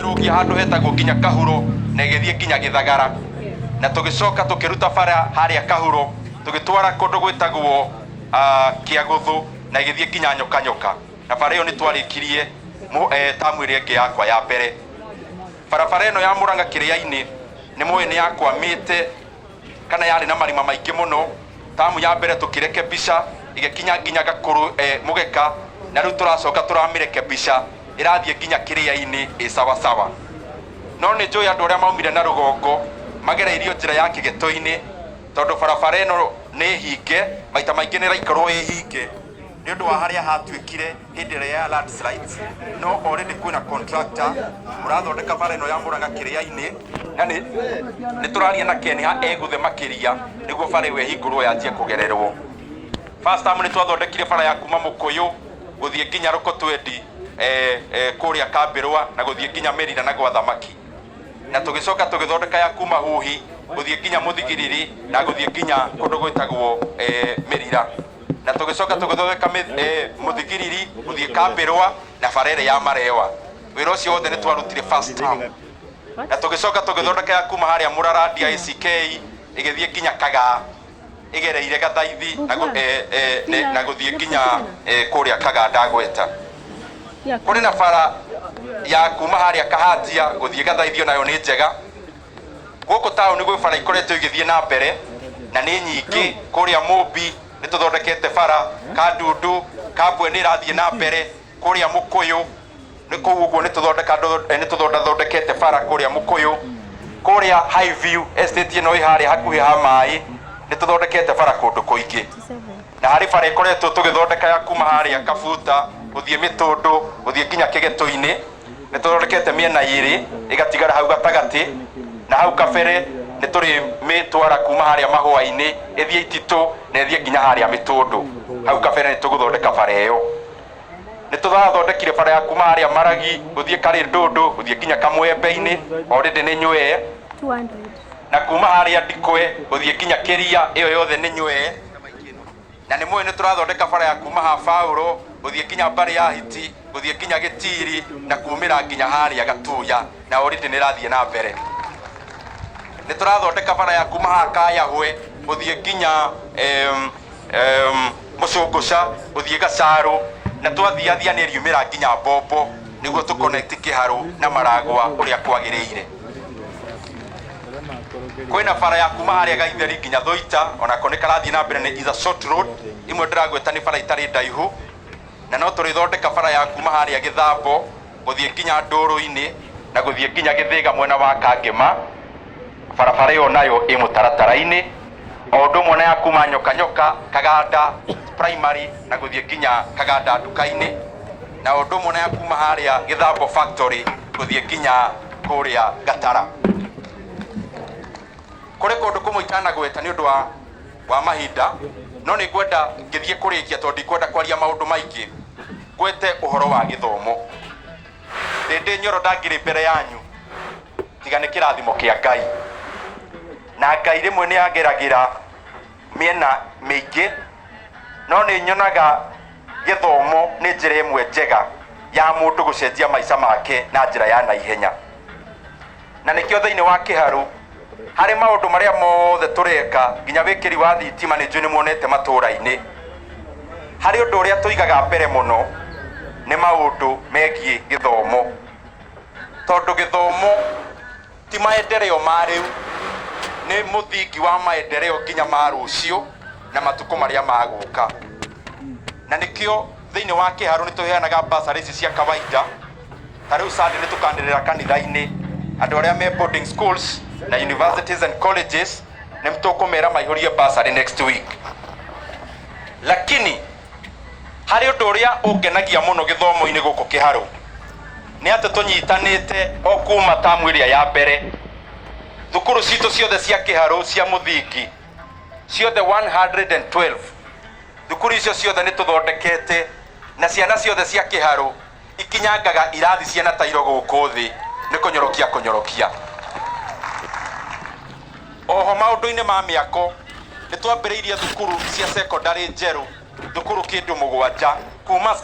Tũkĩrũgia handũ hetagwo nginya Kahuro na ĩgĩthiĩ nginya Gĩthagara, na tũgĩcoka tũkĩruta bara harĩa Kahuro tũgĩtwara kũndũ gwĩtagwo Kĩagũthũ na ĩgĩthiĩ nginya Nyoka Nyoka, na bara ĩyo nĩ twarĩkirie tamu ĩrĩa ĩngĩ yakwa ya mbere. Barabara ĩno ya Mũrang'a Kĩrĩa-inĩ nĩ mũĩ nĩ yakwamĩte kana yarĩ na marima maingĩ mũno. Tamu ya mbere tũkĩrekebisha ĩgĩkinya nginya Gakũrũ Mũgeka, na rĩu tũracoka tũramĩrekebisha ĩrathiĩ nginya Kĩrĩa-inĩ ĩ sawasawa. No nĩ njũĩ andũ arĩa maumire na rũgongo magereirio njĩra ya Kĩgeto-inĩ, tondũ barabara ĩno nĩ hinge, maita maingĩ nĩ ĩraikarwo ĩ hinge nĩ ũndũ wa harĩa hatuĩkire hĩndĩ ĩrĩa ya landslides. No already kwĩna contractor ũrathondeka bara ĩno ya Mũrang'a Kĩrĩa-inĩ, na nĩ tũraria na Kenha egũthe makĩria nĩguo bara ĩyo ĩhingũrwo yanjie kũgererwo. First time nĩ twathondekire bara ya kuma Mũkũyũ gũthiĩ nginya Rũkotwendi kũrĩa Kambĩrwa na gũthiĩ nginya Mĩrira na gwa Thamaki, na tũgĩcoka tũgĩthondeka ya kuma Huhi gũthiĩ nginya Mũthigiriri na gũthiĩ nginya kũndũ gwĩtagwo Mĩrira, na tũgĩcoka tũgĩthondeka Mũthigiriri gũthiĩ Kambĩrwa na bara ĩrĩa ya Marewa. Wĩra ũcio wothe nĩ twarutire first term, na tũgĩcoka tũgĩthondeka ya kuma harĩa Mũrarandia ACK ĩgĩthiĩ nginya Kagaa ĩgereire Gathaithi na gũthiĩ nginya kũrĩa Kagaa ndagweta. Kũrĩ na bara ya kuma harĩa Kahatia gũthiĩ Gathaithi, onayo nĩ njega. Gũkũ taũni gwĩ bara ikoretwo igĩthiĩ na mbere na nĩ nyingĩ. Kũrĩa Mũmbi nĩ tũthondekete bara, Kandundu Kambwe nĩ ĩrathiĩ na mbere, kũrĩa Mũkũyũ nĩ kũu ũguo nĩ tũthondekete bara kũrĩa Mũkũyũ, kũrĩa Highview Estate ĩno ĩ harĩa hakuhĩ ha maĩ nĩ tũthondekete bara kũndũ kũingĩ, na harĩ bara ĩkoretwo tũgĩthondeka ya kuma harĩa Kabuta gũthiĩ Mĩtũndũ gũthiĩ nginya Kĩgetũ-inĩ. Nĩ tũthondekete mĩena ĩrĩ ĩgatigara hau gatagatĩ, na hau kabere nĩ tũrĩmĩtwara kuma harĩa Mahũa-inĩ ĩthiĩ Ititũ na ĩthiĩ nginya harĩa Mĩtũndũ. Hau kabere nĩ tũgũthondeka bara ĩyo. Nĩ tũrathondekire bara ya kuma harĩa Maragi gũthiĩ Karĩndũndũ gũthiĩ nginya Kamwembe-inĩ, already nĩ nywee, na kuma harĩa Ndikwe gũthiĩ nginya Kĩria, ĩyo yothe nĩ nywee. Na nĩ mũĩ nĩ tũrathondeka bara ya kuma ha Baũrũ gũthiĩ nginya mbarĩ ya Hiti gũthiĩ nginya Gĩtiri na kumĩra nginya harĩa Gatuya, na already nĩ ĩrathiĩ na mbere. Nĩ tũrathondeka bara ya kuma haha Kayahwe gũthiĩ nginya Mũcũngũca gũthiĩ Gacarũ, na twathiathia nĩ ĩriumĩra nginya Mbombo nĩguo tũ connect Kĩharũ na Maragwa ũrĩa kwagĩrĩire. Kwĩna bara ya kuma harĩa Gaitheri nginya Thũita, onako nĩ karathiĩ na mbere, nĩ is a short road. Imwe ndĩragweta nĩ bara itarĩ ndaihu, na no tũrĩthondeka bara ya kuma harĩa Gĩthambo gũthiĩ nginya Ndũrũ-inĩ na gũthiĩ nginya Gĩthĩga mwena wa Kangema. Barabara ĩyo nayo ĩ mũtaratara-inĩ, o ũndũ ũmwe na ya kuma Nyoka Nyoka Kaganda Primary na gũthiĩ nginya Kaganda nduka-inĩ, na ũndũ ũmwe na ya kuma harĩa Gĩthambo Factory gũthiĩ nginya kũrĩa Gatara. Kũrĩ kũndũ kũmwe itanagweta nĩ ũndũ wa mahinda, no nĩ ngwenda ngĩthiĩ kũrĩkia, tondũ ndikwenda kwaria maũndũ maingĩ, ngwete ũhoro wa gĩthomo. Ndĩndĩ Nyoro ndangĩrĩ mbere yanyu tiga nĩ kĩrathimo kĩa Ngai, na Ngai rĩmwe nĩ ageragĩra mĩena mĩingĩ, no nĩ nyonaga gĩthomo nĩ njĩra ĩmwe njega ya mũndũ gũcenjia maica make na njĩra ya naihenya. Na nĩkĩo thĩinĩ wa Kĩharũ harĩ maũndũ marĩa mothe tũreka, nginya wĩkĩri wa thitima nĩ njũĩ nĩ muonete matũũra-inĩ, harĩ ũndũ ũrĩa tũigaga mbere mũno nĩ maũndũ megiĩ gĩthomo, tondũ gĩthomo ti maendeleo ma rĩu, nĩ mũthingi wa maendeleo nginya ma rũciũ na matukũ marĩa magũka. Na nĩkĩo thĩinĩ wa Kĩharũ nĩ tũheanaga bursary ici cia kawaida. Ta rĩu Sunday nĩ tũkanĩrĩra kanitha-inĩ andũ arĩa me boarding schools na universities and colleges nĩ tũkũmera maihũrie bursary next week. Lakini harĩ ũndũ ũrĩa ũngenagia mũno gĩthomo-inĩ gũkũ Kĩharũ nĩ atĩ tũnyitanĩte o kuma tamu ĩrĩa ya mbere, thukuru citũ ciothe cia Kĩharũ cia mũthingi ciothe 112, thukuru icio ciothe nĩ tũthondekete, na ciana ciothe cia Kĩharũ ikinyangaga irathi ciena tairo gũkũ thĩ nĩ kũnyorokia kũnyorokia. Oho maũndũ-inĩ ma mĩako nĩ twambĩrĩirie thukuru cia secondary njerũ, thukuru kĩndũ 7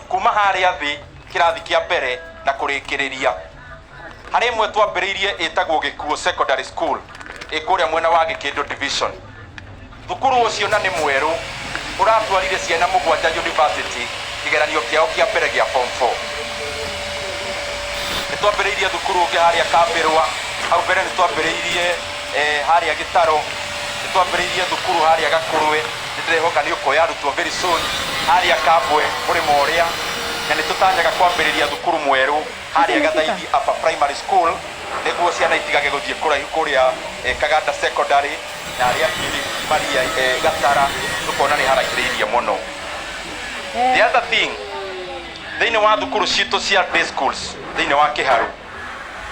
kuma harĩa thĩ kĩrathi kĩa mbere na kũrĩkĩrĩria. Harĩ ĩmwe twambĩrĩirie ĩtagwo Gĩkuũ Secondary School ĩ kũrĩa mwena wa Gĩkĩndũ Division. Thukuru ũcio na nĩ mwerũ ũratwarire ciana mũgwanja university kĩgeranio kĩao kĩa mbere gĩa form 4. Nĩ twambĩrĩirie thukuru ũngĩ harĩa Kambĩrwa, hau mbere nĩ twambĩrĩirie harĩa Gĩtaro, nĩ twambĩrĩirie thukuru harĩa Gakũrwe, nĩ ndĩrehoka nĩ ũkoya arutwo very soon, harĩa Kambwe mũrĩmo ũrĩa, na nĩ tũtanyaga kwambĩrĩria thukuru mwerũ harĩa Gathaithi Upper Primary School, nĩguo ciana itigage gũthiĩ kũraihu kũrĩa Kaganda Secondary na arĩa angĩ Maria Gatara, tũkona nĩ haraihĩrĩirie mũno. The other thing, thĩinĩ wa thukuru citũ cia day schools thĩinĩ wa Kĩharũ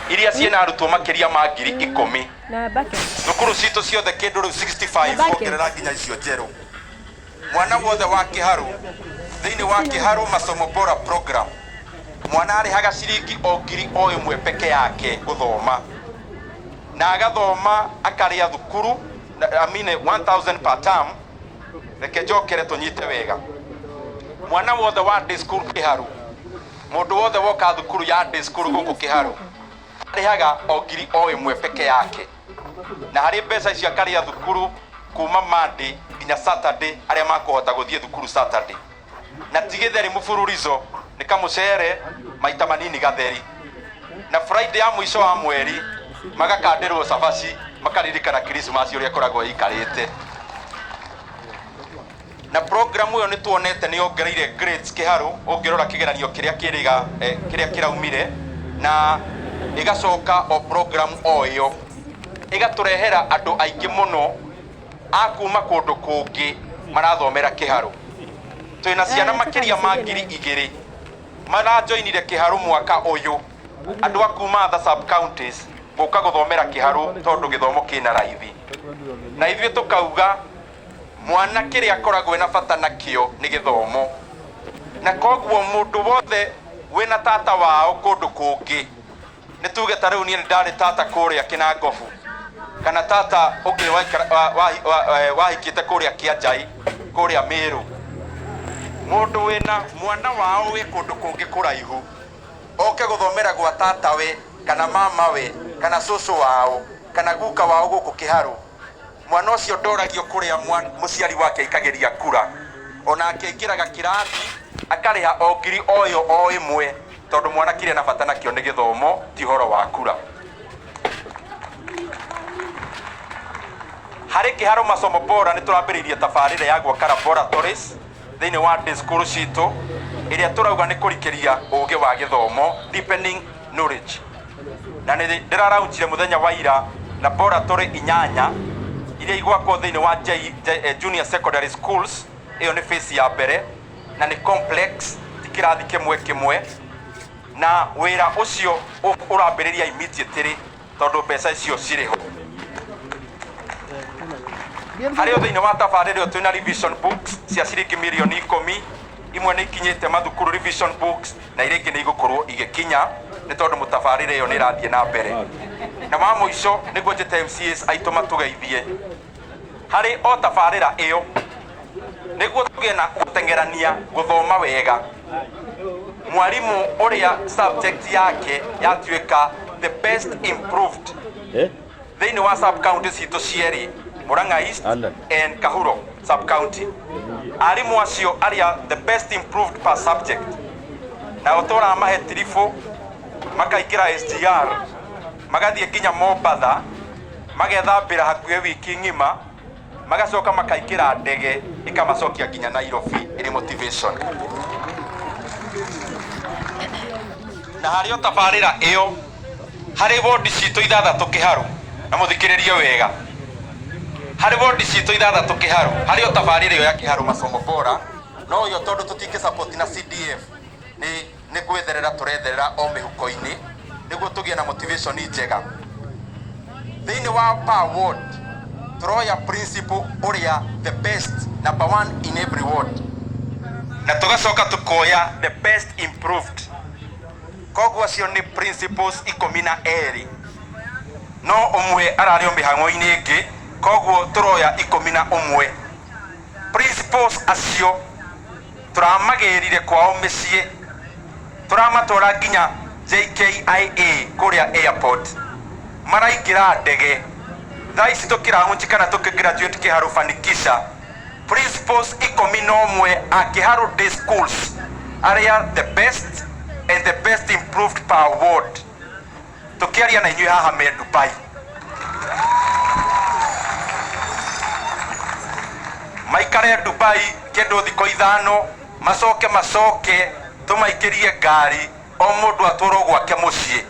iria ciĩna arutwo makĩria ma 10,000, Na bucket. thukuru citũ ciothe kĩndũ rĩu 65 Na bucket. Kuongerera nginya icio njerũ, mwana wothe wa Kĩharũ thĩinĩ wa Kĩharũ Masomo Bora program, mwana arĩhaga ciringi o 1,000 peke yake gũthoma, na agathoma akarĩa thukuru I mean 1000 per term. Reke njokere tũnyite wega. Mwana wothe wa day school Kĩharũ, mũndũ wothe woka thukuru ya day school gũkũ Kĩharũ, arĩhaga o 1,000 peke yake, na harĩ mbeca icio akarĩa thukuru kuma Monday nginya Saturday, arĩa makũhota gũthiĩ thukuru Saturday. Na ti gĩtheri mũbururizo, nĩ kamũcere maita manini gatheri, na Friday ya mũico wa mweri magakandĩrwo cabaci, makaririkana Christmas ũrĩa ĩkoragwo ĩikarĩte. Na program ĩyo nĩ tuonete nĩ yongereire grades Kĩharũ, ũngĩrora kĩgeranio kĩrĩa kĩrĩga kĩrĩa kĩraumire, na ĩgacoka o program o ĩyo ĩgatũrehera andũ aingĩ mũno a kuma kũndũ kũngĩ marathomera Kĩharũ. Twĩna ciana makĩria ma 2,000 marajoinire Kĩharũ mwaka ũyũ, andũ a kuma other sub counties gũka gũthomera Kĩharũ tondũ gĩthomo kĩna raithi. Na ithuĩ tũkauga mwana kĩrĩa akoragwo ena bata nakĩo nĩ gĩthomo, na koguo mũndũ wothe wĩna tata wao kũndũ kũngĩ, nĩ tuge ta rĩu niĩ nĩ ndarĩ tata kũrĩa Kĩnangobu, kana tata ũngĩ wahikĩte kũrĩa Kĩanjai, kũrĩa Mĩrũ, mũndũ wĩna mwana wao wĩ kũndũ kũngĩ kũraihu oke gũthomera gwa tatawe kana mamawe kana cũcũ wao kana guka wao gũkũ Kĩharũ, mwana ũcio ndoragio kũrĩa mũciari wake aikagĩria kura. Onake aingĩraga kĩrathi akarĩha o 1,000, tondũ mwana kĩrĩa na bata nakĩo nĩ gĩthomo, ti ũhoro wa kura. Harĩ Kĩharũ Masomo Bora nĩ tũrambĩrĩirie tabarĩra ya gwaka laboratories thĩinĩ wa day school citũ, ĩrĩa tũrauga nĩ kũrikĩria ũgĩ wa gĩthomo, deepening knowledge. Na nĩ ndĩraraunchire mũthenya wa ira laboratory inyanya iria igwakwo thĩinĩ wa junior secondary schools. Ĩyo nĩ phase ya mbere, na nĩ complex, ti kĩrathi kĩmwe kĩmwe, na wĩra ũcio ũrambĩrĩria immediately tondũ mbeca icio cirĩ ho. Harĩ o thĩinĩ wa tabarĩra ĩyo twĩna revision books cia ciringi mirioni 10. Imwe nĩ ikinyĩte mathukuru, revision books, na iria ingĩ nĩ igũkorwo igĩkinya nĩ tondũ mũtabarĩre ĩyo nĩ ĩrathiĩ na mbere. Na wa mũico, nĩguo njĩte MCAs aitũ matũgeithie, harĩ o tabarĩra ĩyo, nĩguo tũgĩe na gũteng'erania gũthoma wega, mwarimũ ũrĩa subject yake yatuĩka the best improved thĩinĩ wa sub county citũ cierĩ, Murang'a East and Kahuro sub county, arimũ acio arĩa the best improved per subject, nao tũramahe tiribũ, makaingĩra SGR, magathiĩ nginya Mombatha, magethambĩra hakuhĩ wiki ng'ima, magacoka makaingĩra ndege ĩkamacokia nginya Nairobi ĩrĩ motivation. Na harĩ o tabarĩra ĩyo, harĩ wondi citũ ithathatũ Kĩharũ, na mũthikĩrĩrie wega, harĩ wondi citũ ithathatũ Kĩharũ, harĩ o tabarĩra ĩyo ya Kĩharũ Masomo Bora, no ĩyo tondũ tũtingĩ support na CDF, nĩ gwetherera tũretherera o mĩhuko-inĩ, nĩguo tũgĩe na motivation njega. Thĩinĩ wa per ward tũroya principal ũrĩa the best, number one in every ward, na tũgacoka tũkoya the best improved. Koguo acio nĩ principals 12, no ũmwe ararĩ o mĩhang'o-inĩ ĩngĩ, koguo tũroya 11 principals. Acio tũramagĩrire kwao mĩciĩ, tũramatwara nginya JKIA kũrĩa airport maraingĩra ndege thaa ici tũkĩrahunji kana tũkĩgraduate Kiharu Fanikisha. Principals 11 a Kiharu Day Schools arĩa the best and the best improved per ward tũkĩaria na inyuĩ haha me Dubai. Maikare Dubai kĩndũ thikũ 5, macoke macoke tũmaingĩrie ngari o mũndũ atwarwo gwake mũciĩ,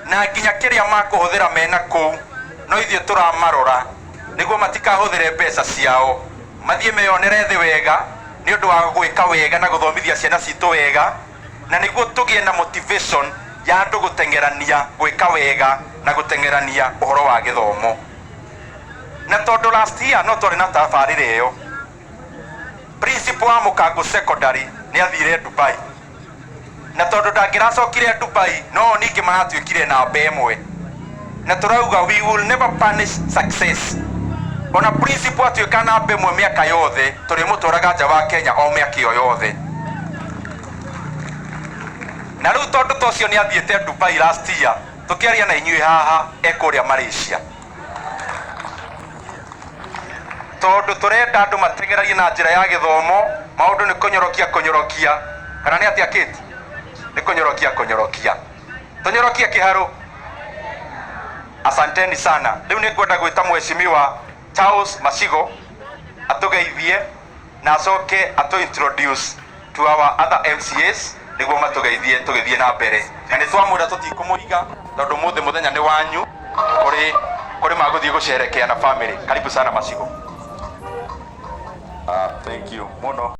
na nginya kĩrĩa makũhũthĩra mena kũu no ithuĩ tũramarora nĩguo matikahũthĩre mbeca ciao, mathiĩ meyonere thĩ wega nĩ ũndũ wa gwĩka wega na gũthomithia ciana citũ wega, na nĩguo tũgĩe na motivation ya andũ gũteng'erania gwĩka wega na gũteng'erania ũhoro wa gĩthomo. Na tondũ last year no twarĩ na tabarĩra ĩyo, principal wa Mũkango Secondary nĩ athire Dubai, na tondũ ndangĩracokire Dubai no ningĩ maratuĩkire namba 1, na tũrauga we will never punish success. Ona principal atuĩka namba 1 mĩaka yothe tũrĩmũtwaraga nja wa Kenya o mĩaka ĩyo yothe. Na rĩu tondũ ta ũcio nĩ athiĩte Dubai last year, tũkĩaria na inyuĩ haha ekũrĩa Malaysia, tondũ tũrenda andũ mateng'erarie na njĩra ya gĩthomo. Maũndũ nĩ kũnyorokia kũnyorokia, kana nĩ atĩa Kate? Nĩ kũnyorokia kũnyorokia, tũnyorokie Kiharu. Asanteni sana. Rĩu nĩ ngwenda gwĩta Mheshimiwa Charles Macigo atũgeithie na acoke atũ introduce to our other MCAs nĩguo matũgeithie tũgĩthiĩ na mbere. Na nĩ twamwĩra tũtikũmũiga tondũ mũthĩ mũthenya nĩ wanyu, kũrĩ kũrĩ magũthiĩ gũcerekea na family. Karibu sana Macigo. Thank you muno.